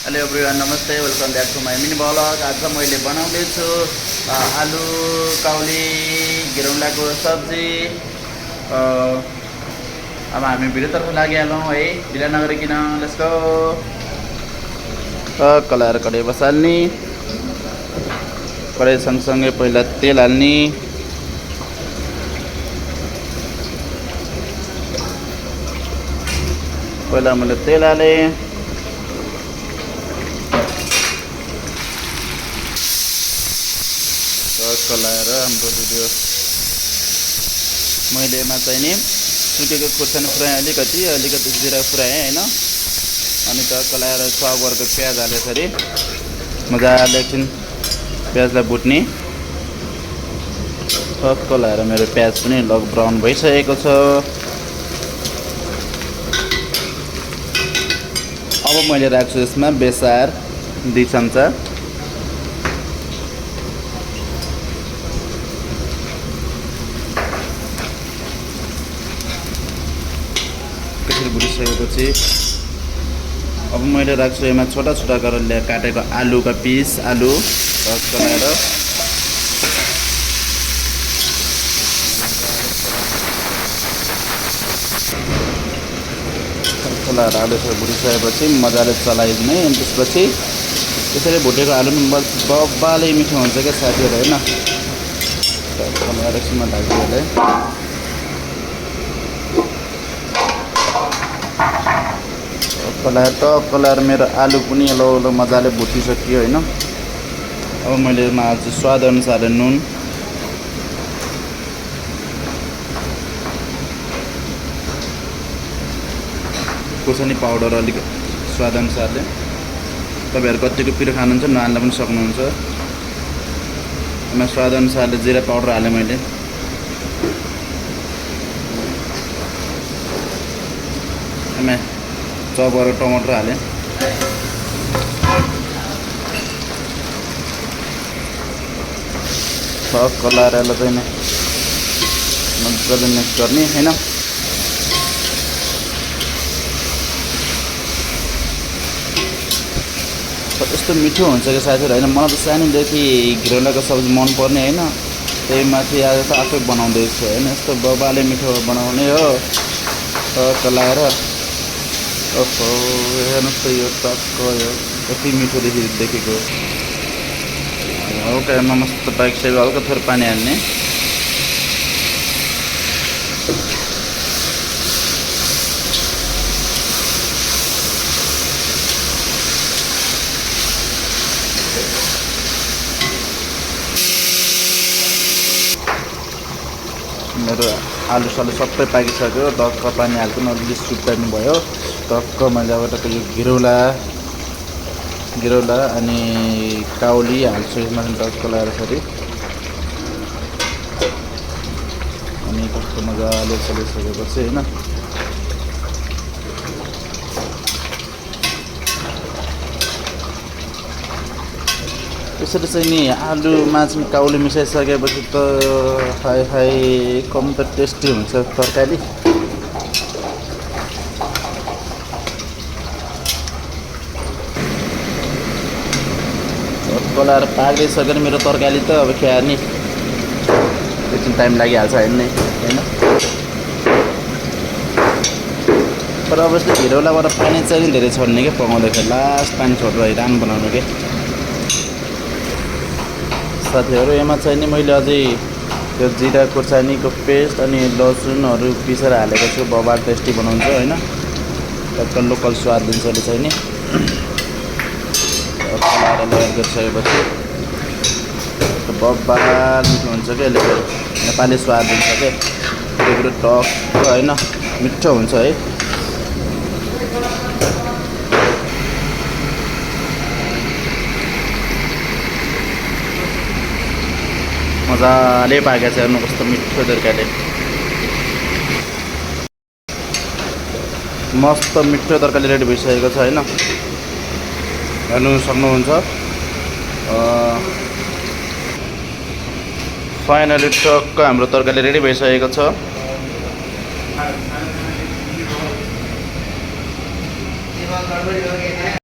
Hello everyone, नमस्ते, welcome back to my mini vlog. आज मैले बनाउँदैछु आलु काउली घिरौँलाको सब्जी। अब हामी भिडियोतर्फ लागिहालौँ है, ढिला नगरिकन। Let's go. कलाएर कडाई बसाल्ने, कडाई सँगसँगै पहिला तेल हाल्ने। पहिला मैले तेल हालेँ, चलाएर हाम्रो भिडियो मैले यसमा चाहिँ नि सुकेको खुर्सानी पुऱ्याएँ, अलिकति जिरा पुऱ्याएँ होइन। अनि त कलाएर सब गरेको प्याज हालेखेरि मजाले एकछिन प्याजलाई भुट्ने। सब कलाएर मेरो प्याज पनि लग ब्राउन भइसकेको छ। अब मैले राख्छु यसमा बेसार 2 चम्चा। भुटिसकेपछि अब मैले राख्छु यसमा छोटा छोटा गरेर काटेको आलुका पिस, आलु चलाएर आलु भुटिसकेपछि मजाले चलाइदिने। अनि त्यसपछि त्यसरी भुटेको आलु पनि बब्बाले मिठो हुन्छ क्या साथीहरू होइन। एकछिनमा ढाकिदिएँ। कलाएर मेरो आलु पनि यलो मजाले भुटिसक्यो होइन। अब मैले यसमा हाल्छु स्वाद अनुसार नुन, खोर्सानी पाउडर अलिक स्वाद अनुसारले। तपाईँहरू कतिको पिरो खानुहुन्छ नहाल्न पनि सक्नुहुन्छ। यसमा स्वाद अनुसारले जिरा पाउडर हालेँ मैले। यसमा चप गरेर टमाटर हालेँ। सब कलाएर चाहिँ मजाले मिक्स गर्ने होइन। यस्तो मिठो हुन्छ कि साथीहरू होइन। मलाई त सानैदेखि घिरौँलाको सब्जी मनपर्ने होइन। त्यही माथि आज त आफै बनाउँदैछु होइन। यस्तो बबाले मिठो बनाउने हो कलाएर। ओहो, हेर्नुहोस् त यो टक्क यो कति मिठो देखेको। हल्का मस्त पाकिसक्यो, हल्का थोरै पानी हाल्ने। मेरो आलु सालु सबै पाकिसक्यो। टक्क पानी हाल्नु अलिअलि सुप पार्नु भयो। टक्क मजाबाट यो घिरौँला अनि काउली हाल्छु यसमा टक्क लगाएर अनि टक्क मजाले चलिसकेपछि होइन। त्यसरी चाहिँ नि आलुमा चाहिँ काउली मिसाइसकेपछि त हाई कम त टेस्टी हुन्छ तरकारी। कलाएर पाकिसक्यो नि मेरो तरकारी त। अब क्या नि एकछिन टाइम लागिहाल्छ होइन। तर अब यस्तो घिरौँलाबाट पानी चाहिँ नि धेरै छोड्ने क्या पकाउँदाखेरि। लास्ट पानी छोडेर रान बनाउनु क्या साथीहरू। यसमा चाहिँ नि मैले अझै त्यो जिरा खोर्सानीको पेस्ट अनि लसुनहरू पिसेर हालेको छु। बबाल टेस्टी बनाउँछ होइन। टक्क लोकल स्वाद दिन्छ अहिले चाहिँ नि। कलाएर लेयर गरिसकेपछि बब्बाल मिठो हुन्छ क्या। यसले नेपाली स्वाद दिन्छ क्या त्यो कुरो टक्क होइन। मिठो हुन्छ है। मजाले पाकेको छ हेर्नु कस्तो मिठो तरिकाले। मस्त मिठो तरकारी रेडी भइसकेको छ होइन। हेर्नु सक्नुहुन्छ। फाइनली टक्क हाम्रो तरकारी रेडी भइसकेको छ।